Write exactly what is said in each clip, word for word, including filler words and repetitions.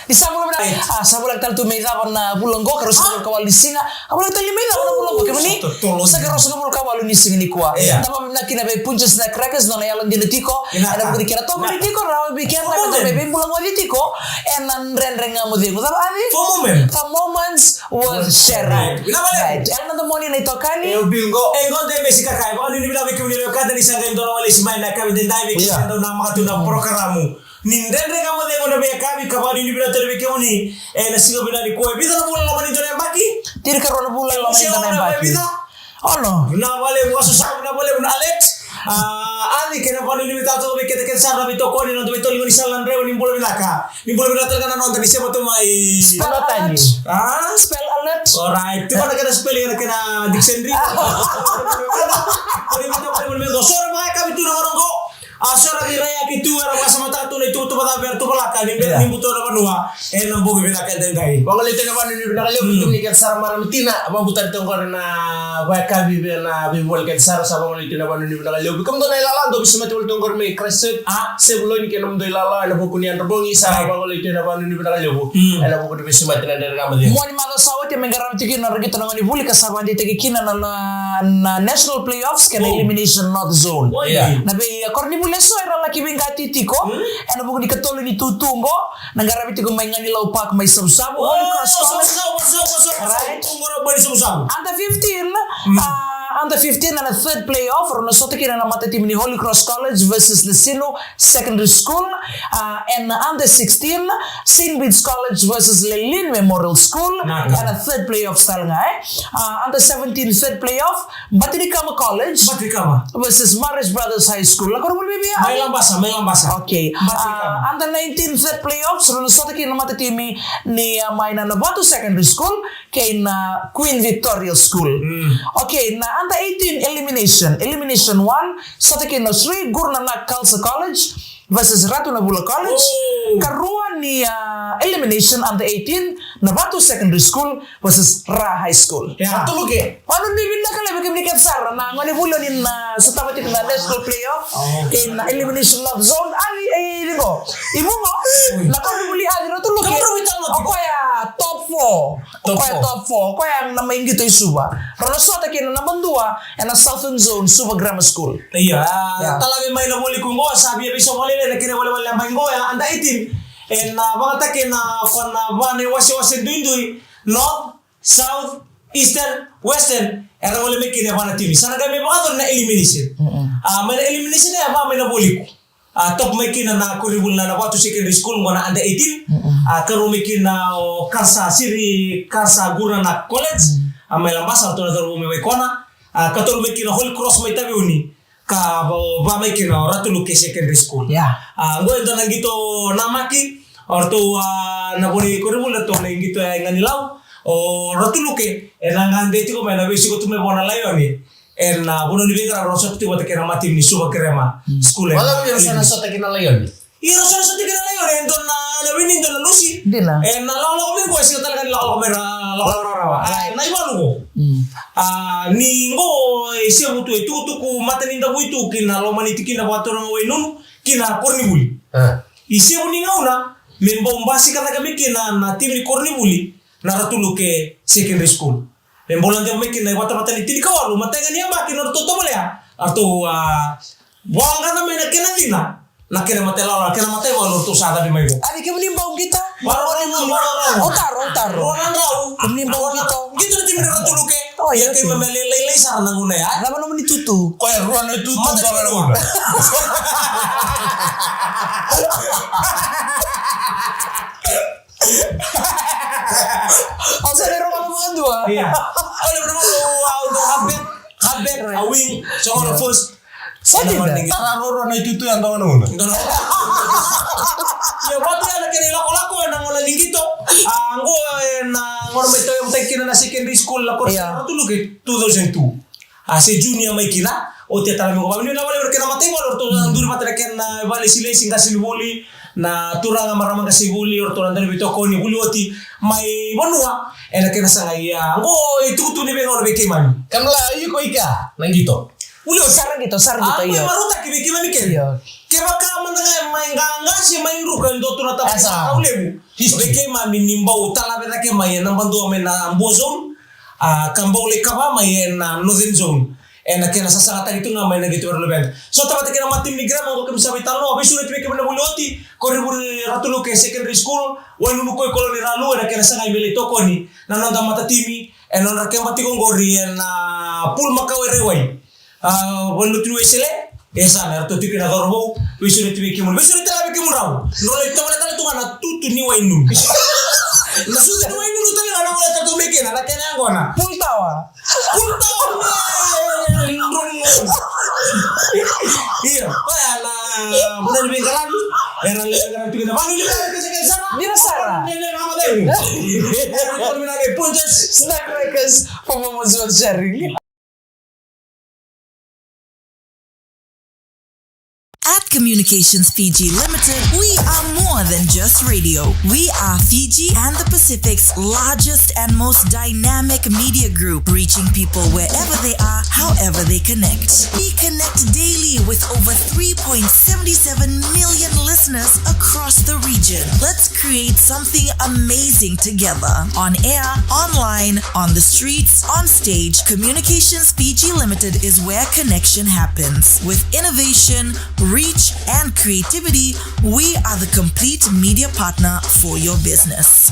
Ni sa bula vinaka. A, sa bula tale tu mai cava na vula qo, ka ruasagavulu ka walu ni siga. A bula tale mai cava na vula qo, kemuni? Sa ka ruasagavulu ka walu ni siga nikua. Io. Na vavinavinaka kina vei Punjas na Crackers, nona yalodina tiko. Ena vuku ni kena tokoni tiko, rawa vei kena, na vei bula qo tiko. Ena Dredre Ga Mo Cegu. Cava, Adi? For moments. For moments worth sharing. Right. Ena noda moni na itokani. E o Bill qo. E qo de mesi kakai. Vakanuinui vinaka vei kemuni lewe kada ni sa qai dola walesi mai na kavi de dai vei kemuni na makatu na porokaramu. Ni Dredre Ga Mo Cegu na veiyakavi, ka vakanuinui vinaka tale vei kemuni. Ena siga vinaka nikua, e vica na vula loma ni dua na yabaki? Tinikarua na vula loma ni dua na yabaki. Ono. Vinaka vakalevu, vinaka vakalevu na Alex. A, Adi, kena vakanuinui vinaka tale vei keda kece sara na veitokoni, na noda veitokoni ni sala na draiva, ni bula vinaka. Ni bula vinaka tale ga na noda ni sema tu mai. Spell alert. A? Spell alert. Alright. Tiko na kena spelling ena kena dictionary. Ni veitokoni ni veitokoni. Sore mai ka vitu na gauna qo. A, so era via raica tu, era vakasamataka tu na ituvatuva cava era tuvalaka ni bera ni buto na vanua ena bogi vinaka edaidai. Vagolei tu na vakanuinui vinaka levu vei kemuni kece sara marama tina, vakabauta tiko qori na vakayakavi vei na veivuali kece sara, sa vagolei tu na vakanuinui vinaka levu vei kemudou na ilala dou veisemati voli tu qori mai Christchurch, a, Sevuloni kei nomudou ilala ena vuku ni yadra bogi, sa vagolei tu na vakanuinui vinaka levu ena vuku ni veisemati na Dredre Ga Mo Cegu. Mua ni macawa sa oti me qaravi tiko kina na qito na gone vuli ka sa vakadeitaki kina na, na, na national playoffs kei na elimination North Zone. Na vei, a, koronivuli eso era laki veiqati tiko ena vuku ni katolu ni tutu qo, na qaravi tiko mai Ganilau Park mai Savusavu, Holy Cross College. Right. Under fifteen, a, under fifteen ena third playoff, rau na sota kina na matatimi ni Holy Cross College versus Lesinu Secondary School, a, ena under sixteen, Saint Bede's College versus Lelean Memorial School, ena third playoff tale ga, e. A, under seventeen third playoff, Batinikama College versus Marist Brothers High School. Na koronivuli vei vei? Mai Labasa, mai Labasa. Okay. Batinikama. A, under nineteen third playoffs, rau na sota kina na matatimi ni, a, mai na Navatu Secondary School kei na Queen Victoria School. Okay, na under eighteen elimination, elimination one, sota kina na Sri Guru Nanak Khalsa College versus Ratu Navula College. Karua ni, a, elimination under eighteen, Navatu Secondary School versus Ra High School. Ratuluke. Vakanuinui vinaka levu vei kemuni kece sara na gone vuli ni na sotava tiko na national playoff kei na elimination North Zone. Adi, e, iko. Imugo. Na koronivuli Adi, Ratuluke. O koya top four. O koya top four. O koya na mai qito i Suva. Rau na sota kei na naba dua ena Southern Zone, Suva Grammar School. Ia, a, talavi mai na voli qo, sa via veiso vale na kena valevale mai qo ya under eighteen. Ena, a, vagataki na kena va na iwasewase duidui, North, South, Eastern, Western, era gole mai kina e va na timi. Sa na qai mai vakayacori na elimination. A, mai na elimination e va mai na voli qo. A, top mai kina na koronivuli na Navatu Secondary School qo na under eighteen. A, karua mai kina o Khalsa, Sri Khalsa Guru Nanak College. A, mai Labasa, ratou na cauravou mai Waikona. A, katolu mai kina Holy Cross mai Taveuni. Ka va, va mai kina o Ratuluke Secondary School. A, qo e dua na qito namaki, o ratou, a, na vo ni koronivuli ratou na qito ya i Ganilau. O Ratuluke, ena gade tiko mai na veisiko tu mai vua na Laione. Ena vanua ni veiqaravi rau sota tiko vata kei na matatimi ni Suva Grammar School. Ena sota kina Laione. Io, rau sota kina Laione, e dua na wini, dua na lusi. Dina. Ena lakolako mai qo, e sega tale ga ni lakolako mai ra, lakolako rawa. A, na ivalu qo. A, ni qo, e sevu tu, e tukutuku, mata ni davui tu, kina lomani tikina vakaturaga Wainunu, kina koronivuli. I sevu ni gauna, me bau basika cake mai kina na timi ni koronivuli, na Ratuluke Secondary School. Me bau lade mai kina na ivatavata ni tinikawalu, matai ga ni yabaki, na ratou tovolea, a ratou, a, vagana mai na kena cina, na kena matai lala, na kena matai valu, ratou sa cavi mai qo. Adi, kemuni bau qito? Au taro, au taro. Rua na drau. Kemuni bau qito? Qito na timi ni Ratuluke. Oi, ia, okay. Keimami lailai sara na gauna ya. Cava nomuni tutu? Koya rua na itutu, mata ni vanua. Au sa raica vaka vakadua. Ia. Au levu na vaka, au dau halfback, halfback, a wing, so on the first. Sa dina. Tara roro na itutu ya dua na gauna. Ia, vatu ya na kena ilakolako ena gauna ni qito. A, qo ena gauna mai tauyavutaki kina na secondary school na koro Ratuluke, two thousand two. A, se junior mai kina, oti a tara mai qo. Vakanuinui vinaka vakalevu na kena mataivalu, ratou na duri vata na kena, a, vakalesilesi, qasenivuli, na turaga, marama qasenivuli, o ratou na dau ni veitokoni, vuli oti mai vanua, ena kena sagai ya. Qo e tukutuku ni veigauna vei keimami. Kamala, iko ika na qito? Vuli oti. Sa ra qito, sa ra qito, io. A, qo e marautaki vei keimami kece. Io. Kevaka mada ga e mai qaqa Sa mai druka e dua tu na taba. Esa. Kau levu. History. Vei keimami ni bau talave cake mai ena badua mai na Bua Zone, a, ka bau lai kava mai ena Northern Zone. Ena kena sasagataki tu ga mai na qito vei ira na luveda. So tamata kei na mata timi ni Grama, qo keimami sa veitalanoa, veisureti vei keimami na vuli oti, ko Rivuri Ratu Luke Secondary School, Wainunu koi Koloni Ralu, ena kena sagai me lai tokoni na noda mata timi, ena nodra keba tiko qori ena pool makawa e Raiwai. A, Valenutini Waisele, e sa na ratou tiko ena cauravou, veisureti vei kemuni. Veisureti tale vei kemudrau. Drau lai tovolea tale tu ga na tutu ni wainunu. Na sucu ni wainunu tale ga na voleka tu mai kina, na kena yaqona. Pool tower. Pool tower. Ia, koya na, muna ni veiqaravi. Era lai qaravi tu kina. Vanu ni veiqaravi, kesa kesa. Dina sara. Nene na madeu. Era kona mina kei Punjas. Snack Crackers, for moments worth sharing. At Communications Fiji Limited, we are more than just radio. We are Fiji and the Pacific's largest and most dynamic media group, reaching people wherever they are, however they connect. We connect daily with over three point seven seven million listeners across the region. Let's create something amazing together. On air, online, on the streets, on stage, Communications Fiji Limited is where connection happens. With innovation, reach, and creativity, we are the complete media partner for your business.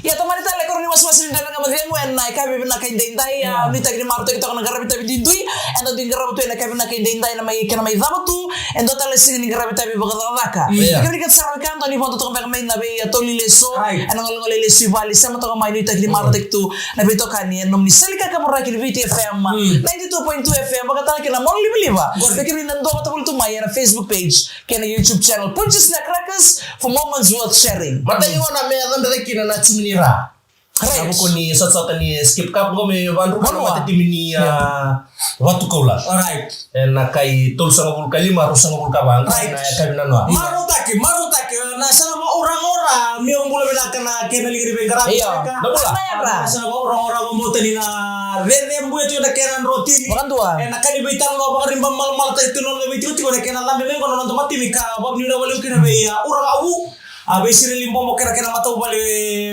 Ia, tomani tale, karua ni wasewase ni Dredre Ga Mo Cegu ena yakavi vinaka edaidai. Ia, nuitaki ni marautaki toka na qaravi tavi duidui eda dui qarava tu ena yakavi vinaka edaidai, na mai, kena mai cava tu e dua tale na siga ni qaravi tavi vakacakacaka. Ia, kemuni kece sara na wekada ni vodo toka beka mai na vei, a, toli lesu ena golegole lesu i vale, sema toka mai, nuitaki ni marautaki tu na veitokani ena nomuni sali kakaburaki ni Viti F M ninety-two point two F M, vakatale kei na Monalivaliva. Vei kemuni na dua vata voli tu mai ena Facebook page kei na YouTube channel, Punjas Snack Crackers, for moments worth sharing. Matai ni gauna me yaco beka kina na timi ni Ra. Right. Na vuku ni sotasota ni Skip Cup, qo me vadruka na mata timi ni, a, Vatukoula. Alright. Ena kai tolusagavulu ka lima, ruasagavulu ka va, qo na yakavi nanoa. Marautaki, marautaki, na yasana vakaOraora, meu bula vinaka na kena liga ni veiqaravi. Io, na bula. Na yasana vakaOraora, vakabauta ni na cecebuya tiko na kena dro timi. Vakadua. Ena kai ni veitalanoa vakariba, malamalataki tu na nona veitikotiko na kena cabe mai qo na noda mata timi ka vakanuinui vakalevu kina vei, a, Ura Vakavu. A, vei Sireli Bobo kei na kena matavuvale,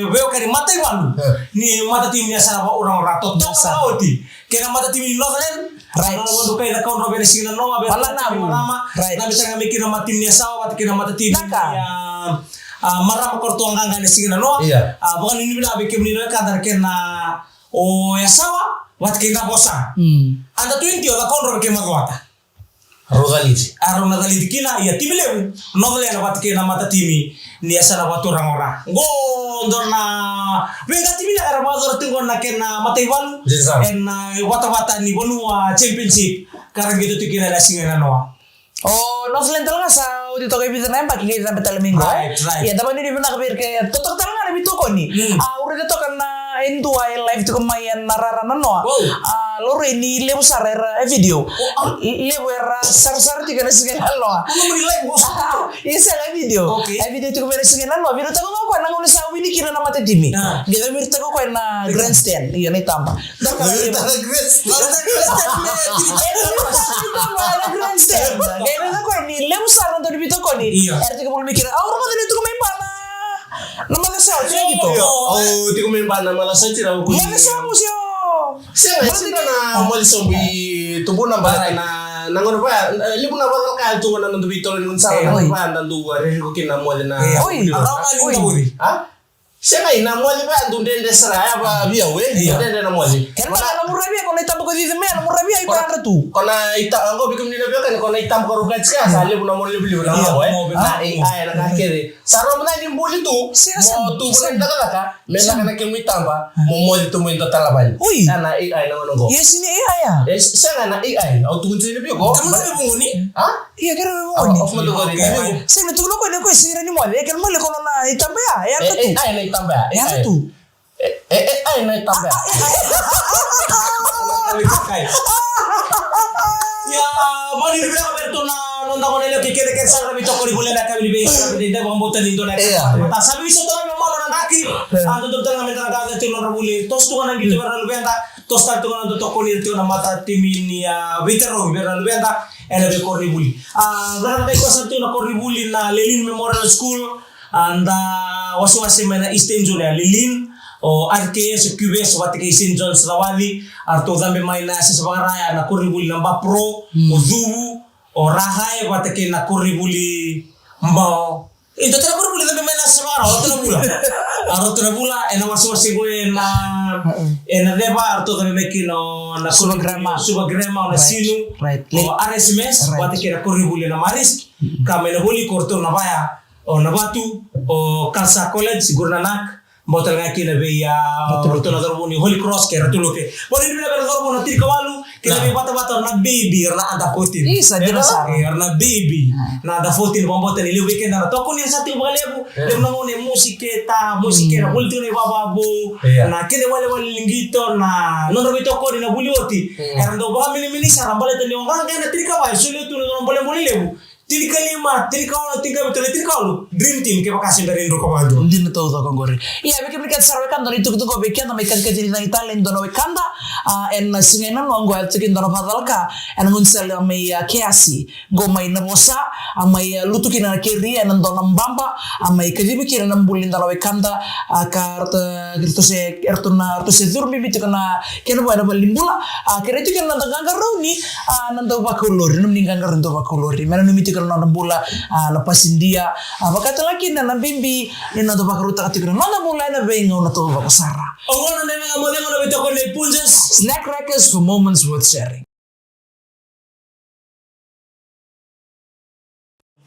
veiwekani, mataivalu ni mata timi ni Yasana vakaOraora, totoka vakaoti kei na mata timi ni Northland. Right. Na nona vakadrukai na kaudrove ena siga nanoa, vei na mata timi ni Marama. Right. Na me saga mai kina mata timi ni Yasawa vata kei na mata timi ni, a, a, Marama, Korotoa, Qaqa ena siga nanoa. Ia. A, vakanuinui vinaka vei kemuni na wekada na kena o Yasawa vata kei na Vosa. Mm. Under twenty o Cakaudrove kei Macuata. Rau caliti. A, rau na caliti kina, ia timi levu Northland vata kei na mata timi ni Yasana vakaOraora. Qo dua na veiqatimi levu era vakayacora tiko na kena mataivalu ena, a, vatavata ni vanua championship ka ra qito tiko kina ena siga nanoa. O Northland tale ga sa oti toka e vica na yabaki qai cabe tale mai qo. Right, right. Ia, da vakanuinui vinaka vei ira ke totoka tale ga na veitokoni. Mm. A, au raica toka na e dua e live tiko mai ena rara nanoa. Wow. A, laurai ni levu sara era, e video. Oh, ah. Levu era sarasara tiko ena siga nanoa. Ia, sega, e video. Okay. E video tiko mai ena siga nanoa. Viritaka ga o koya na gauna sa wini kina na mata timi. Ah. Qai viritaka o koya na grandstand. Io, na itaba. Viritaka na grandstand. Ena grandstand. Qai raica o koya ni levu sara na dau ni veitokoni. Io. Era tiko voli mai kina. Au rogoca ni tiko mai Bana. Na macawa sa oti, sega qito. Io, au tiko mai Bana, macawa sa oti, na vuku ni macawa sa oti, io. Sega, e sega na moli sobu i tubuna, baleta na, na gauna vaya, e, levu na vakacalaka tu na noda veitolo ni gaunisala, na gauna vaya da dau, e, rerevaki kina na moli na. Oi, oi. A? Sega, i na moli vaya dau dredre sara, ya va via we, dau dredre na moli. Kena na muravi, ko na itaba ko cici me, na muravi, i ko na tu. Ko na ita, qo vei kemuni na veiwekani, ko na itaba ko rau kaci ka, sa levu na moli, levu, levu na gauna, e. Na A I, na ka kece. Sa rau mada ni buli tu, mo tu ko na cakacaka, me lako na kemu itaba, mo moce tu mo i dua tale na vale. Oi. Ena A I na gauna qo. Yes, ni A I ya. E, sega na A I, au tukuna tiko vei iko. Kemuni na veivuke ni? A? Ia, kere veivuke ni. Au, au tukuna tiko vei iko. Sega, na tukuna ko ni ko sega ni moce, e kere moce ko na itaba ya, e yaco tu. E, e, A I na itaba ya. E yaco tu. E, e, e, A I na itaba ya. Ia, mani ni vea vea tu na noda gone lewe kei kece kece sara na veitokoni voli ena yakavi ni vei, vei, vei, vakabauta ni dua na yakavi. Ia. Sa vei so tale me malo na draki. A dodonu tale ga me da na qaqaca tiko na nodra vuli. Toso tu ga na qito vei ira na luveda. Toso tale tu ga na dau tokoni ira tiko na matatimi ni a veitarogi vei ira na luveda ena veikoronivuli. A cakacaka i koya sara tiko na koronivuli na Lelean Memorial School. A da wasewase mai na Eastern Zone, a Lelean, o R K S, o Q V S vata kei Saint John's Cawati. A ratou cabe mai na yasayasa vakaraya na koronivuli na Bapro, o Cuvu, o Rahae vata kei na koronivuli Bao. E dua tale na koronivuli cabe mai na yasayasa vakaraya, o ratou na bula. A ratou na bula ena wasewase qo ena, ena ceva, a ratou cabe mai kina o na Suva Grammar, Suva Grammar, o na Sinu, o R S M S vata kei na koronivuli na Marist. Ka mai na voli ko ratou na vaya, o na Vatu, o Khalsa College, Guru Nanak. Bau tale ga kina vei a ratou na cauravou ni Holy Cross kei Ratu Luke. Bau ni vinaka vei ira cauravou na tinikawalu kei na veivatavata, ira na baby, ira na under fourteen. Isa, dina sara. Ira na baby na under fourteen. Vakabauta ni levu vei keda na tokoni sa tiko vakalevu. Levu na gauna e mosi keda, mosi keda, voli tiko na ivavavo, na kena iwalewale ni qito, na nodra veitokoni na vuli oti. Era dau vakamenemene sara baleta ni o qaqa ena tinikava e solia tu na nodra bolebole levu. Tinikalima, tinikaono, tinikavitu, tinikaono. Dream team, kevaka se bera ni druka vakadua. Dina taucoko qori. Ia, vei kemuni kece sara wekada, na itukutuku vei keda mai katikati ni cagi tale, dua na wekada, a, ena siga ena noqu, a, tiko dua na vakacalaka ena gaunisala mai, a, Keasi. Qo mai Navosa, a, mai, a, lutu kina na keri ena dua na baba, a, mai kacivi kina na buli dua na wekada, a, ka ratou, ratou se, ratou na, ratou se curu bibi tiko na kena vo ena valenibula, a, kerei tiko na noda qaqarauni, a, na dau vakaulori, nomuni qaqarauni dau vakaulori. Me nanumi tiko na noda bula, a, na pasidia, a, vakatale kina na bibi ni noda vakarautaka tiko na noda bula ena veigauna taucoko sara. Oqo na Dredre Ga Mo Cegu ena veitokoni nei Punjas. Snack Crackers for moments worth sharing.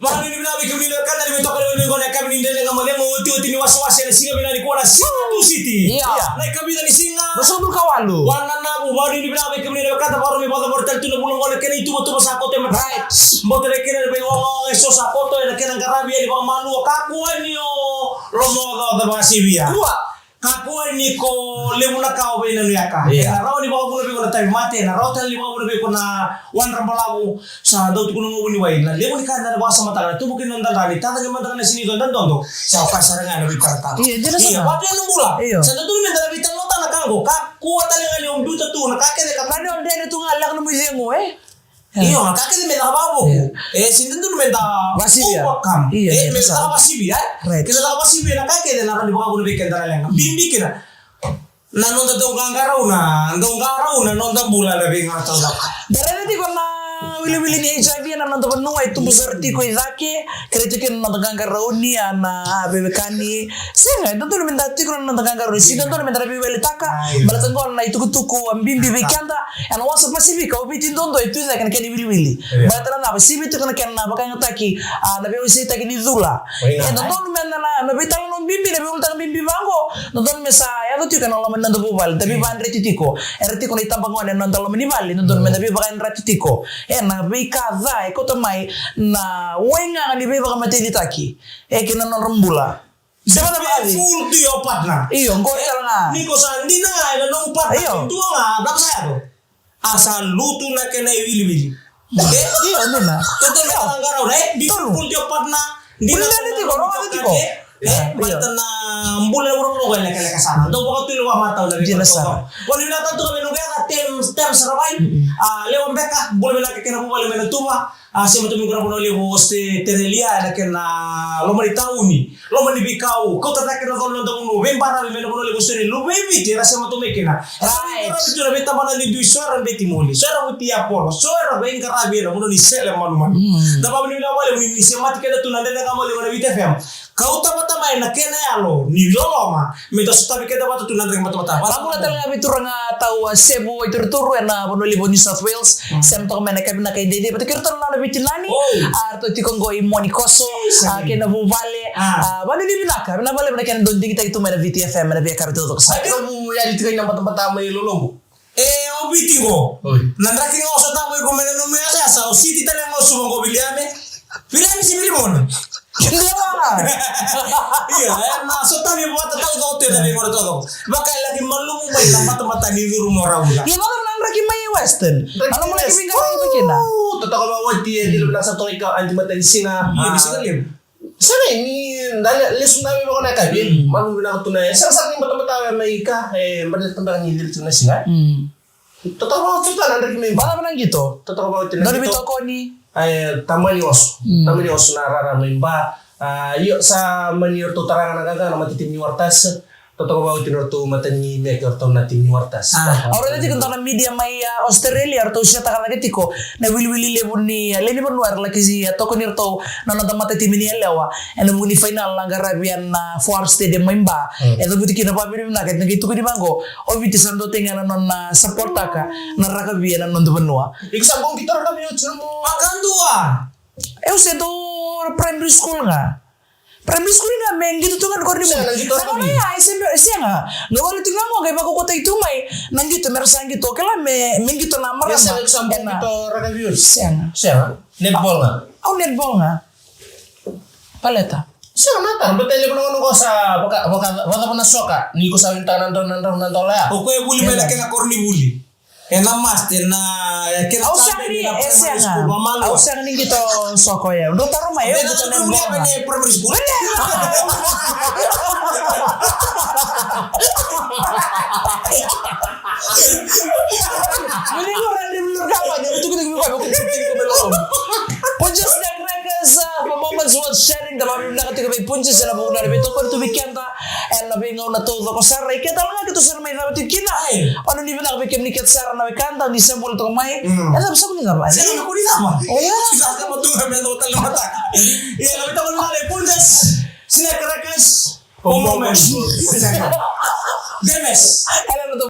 Vakanuinui vinaka vei kemuni na wekada ni veitokoni vei kemuni na yakavi ni Dredre Ga Mo Cegu, otioti ni wasewase ena siga vinaka nikua na Siga Tusiti. Ia. Na ikavica ni siga. Na sobu ka walu. Wananavu, vakanuinui vinaka vei kemuni na wekada, vakarau mai vakacavara tale tu na vula oqo na kena ituvatuva sa koto e mataka. Right. Bau tale kina na veiwawa eso sa koto ena kena qaravi yani vakamalua, kakua ni o lomaocaoca vakasivia. Kua. Kakua ni ko levu na ka o veinanuyaka. Ia. Ena rawa ni vakavuna vei iko na tauvimate, ena rawa tale ni vakavuna vei iko na wadra balavu. Sa dau tukuna ga o vuniwai, na levu ni ka eda na vakasamataka na tubu kina noda dra, ni tacaqe mada ga na sini dodo dodo. Sa o koya sara ga ena veitaratara. Ia, dina sara. Ia, vatu ena bula. Io. Sa dodonu meda na veitalanoataka na ka oqo, kakua tale ga ni o biuta tu na ka kece ka. Ka ni o dredre tu ga, lako na muicegu, e? Io, na ka kece me caka vakavuku. E, sega ni dodonu meda overcome. Io, e, me caka vakasivia, e? Right. Ke caka vakasivia na ka kece na rawa ni vakavuna vei keda na leqa. Bibi kina na noda dau qaqarauna, dau qarauna noda bula na veigauna taucoko. Da raica tiko na wiliwili ni H I V ena noda vanua e tubu sara tiko i cake, kerei tiko kina na noda qaqarauni, a na, a, veiwekani. Sega, e dodonu meda tiko na noda qaqarauni, sega ni dodonu meda na veiwalitaka, baleta qo na itukutuku a bibi vei keda. Ena wasa Pasifika, o Viti duadua e tu cake na kena iwiliwili. Ia. Baleta na cava, sivia tiko na kena vakayagataki, a, na veiwaseitaki ni cula. E dodonu me na, na, na veitalanoa bibi, na veiulutaga bibi vaqo, dodonu me sa yaco tiko ena loma ni noda vuvale, da veivakadreti tiko. Era tiko na itabagone ena noda loma ni vale, dodonu me da veivakadreti tiko. Ena veika ca e kauta mai na waigaga ni veivakamateinitaki. E kina nodra bula. Se vata vakavi. Full to your partner. Io, qori tale ga. Ni ko sa dina ga ena nomu partner, io, dua ga, cava sa yaco? A sa lutu na kena iwiliwili. E? Io, dina. Toto me tala qarauna, e? Be full to your partner. Dina tiko, rogoca tiko. E, baleta na bula e vakarokoroko e lekaleka sara. Dau vakatulewa matau na veika. Dina sara. Ko ni vinaka tale tu ga me noqu yaca Tem, Tem Saravai. A, lewa beka, bula vinaka kei na vuvale mai Natuva. A, sema tu mai qo na vanua levu o Ositerelia, ena kena loma ni tauni, loma ni veikau, kauta cake na colo na noda vanua, veibaravi mai na vanua levu o Ositerelia, luve i Viti era sema tu mai kina. Right. Era veiqaravi tu na veitabana ni dui, so era beti moli, so era vuti apolo, so era veiqaravi ena vanua ni sele manumanu. Mm. Da vakavinavinaka vakalevu ni, ni semati keda tu na Dredre Ga Mo Cegu ena Viti F M. Kauta vata mai na kena yalo ni loloma, me da sotavi keda vata tu na draki matamata. Vakabula tale ga vei turaga tau, a, Sevu Waituruturu ena vanua levu o New South Wales. Mm. Sema toka mai na yakavi vinaka edaidai vata kei iratou na nona veitinani. Oh. A, ratou tiko qo i Monikoso, a, kei na vuvale. Ah. A, vakanuinui vinaka, vinaka vakalevu na kena dau digitaki tu mai na Viti F M ena veiyakavi taucoko sara. Au yali tiko ina batabata mai lolobu. E, o Viti qo. Oi. Na draki ga o sotava iko mai na nomu yasayasa, o Siti tale ga o Suva qo, Viliame. Viliame se Vilimone. Ia, e, na sotavi vata taucoko tu ena veigauna taucoko. Vakailaki malumu mai na matamata ni curu mo rauta. Ia, vata na draki mai Western. Ana mo laki vinaka mai kina. Totoka vakaoti e, tilo vinaka sa toka i ka, anti matanisiga. Ia, ni siga levu. Sega ni da le- lesu na me vako na kavi. Mm. Malu vinaka tu na e. Sega sara ni batabata me ika e bata tabaka ni lili tu na siga. Mm. Totoka vau tu na draki mai ba. Bata na qito. Totoka vau tu na qito. Doni vitokoni. E tamani oso. Mm. Tamani oso na rara mai ba. A io sa mani ratou taraga na gaga na mata timi ni Waratasi. Totoka vau tu na ratou mata ni meke ratou na timi ni Waratasi. Au raica tiko dua na media mai a Australia ratou setaka cake tiko na wiliwili levu ni a lewe ni vanua era laki a tokoni ratou na noda mata timi ni yalewa ena vuku ni fainala na qaravi ena Four Stadium mai ba. E cavuti kina vavinavinaka e na qai tukuni vaqo. O Viti sa dua tiko ga na nona sapotaka na rakavi ena noda vanua. Iko sa bau qito rakavi oti na mo. Vakadua. Eu se dau primary school ga. Primary school ga me qito tu ga na koronivuli. Sega na qito rakavi. Na gauna ya e se me sega. Na gauna tu ga mo qai vakokotaki tu mai na qito me ra sa qito kila me me qito na marama. Sega na qito rakavi oti. Sega. Sega. Netball ga. Au netball ga. Paleta. Sega na tara bete levu na gauna qo sa vaka vaka vaka na soka ni ko sa vinitaka na drau na drau na dola ya. O koya e vuli mai na kena koronivuli. Ena master na kena. Au sega ni e sega. Au sega ni qito soko ya. Dou taro mai e qito na bola. Primary school. Punjas Snack Crackers, uh, for moments worth sharing. Da vavinavinaka tiko vei Punjas ena vuku ni veitokoni tu vei keda. Ena veigauna taucoko sara, i keda tale ga keitou sara mai cava tiko kina. Ai. Au nuitaka vei kemuni kece sara na wekada ni se bula toka mai. Mm. E cava sa kua ni cava? Sega, kua ni cava. O ya. Sa cava tu ga me cava tale mataka. Ia, na veitokoni ga na Punjas Snack Crackers. O moments. Demes. Ena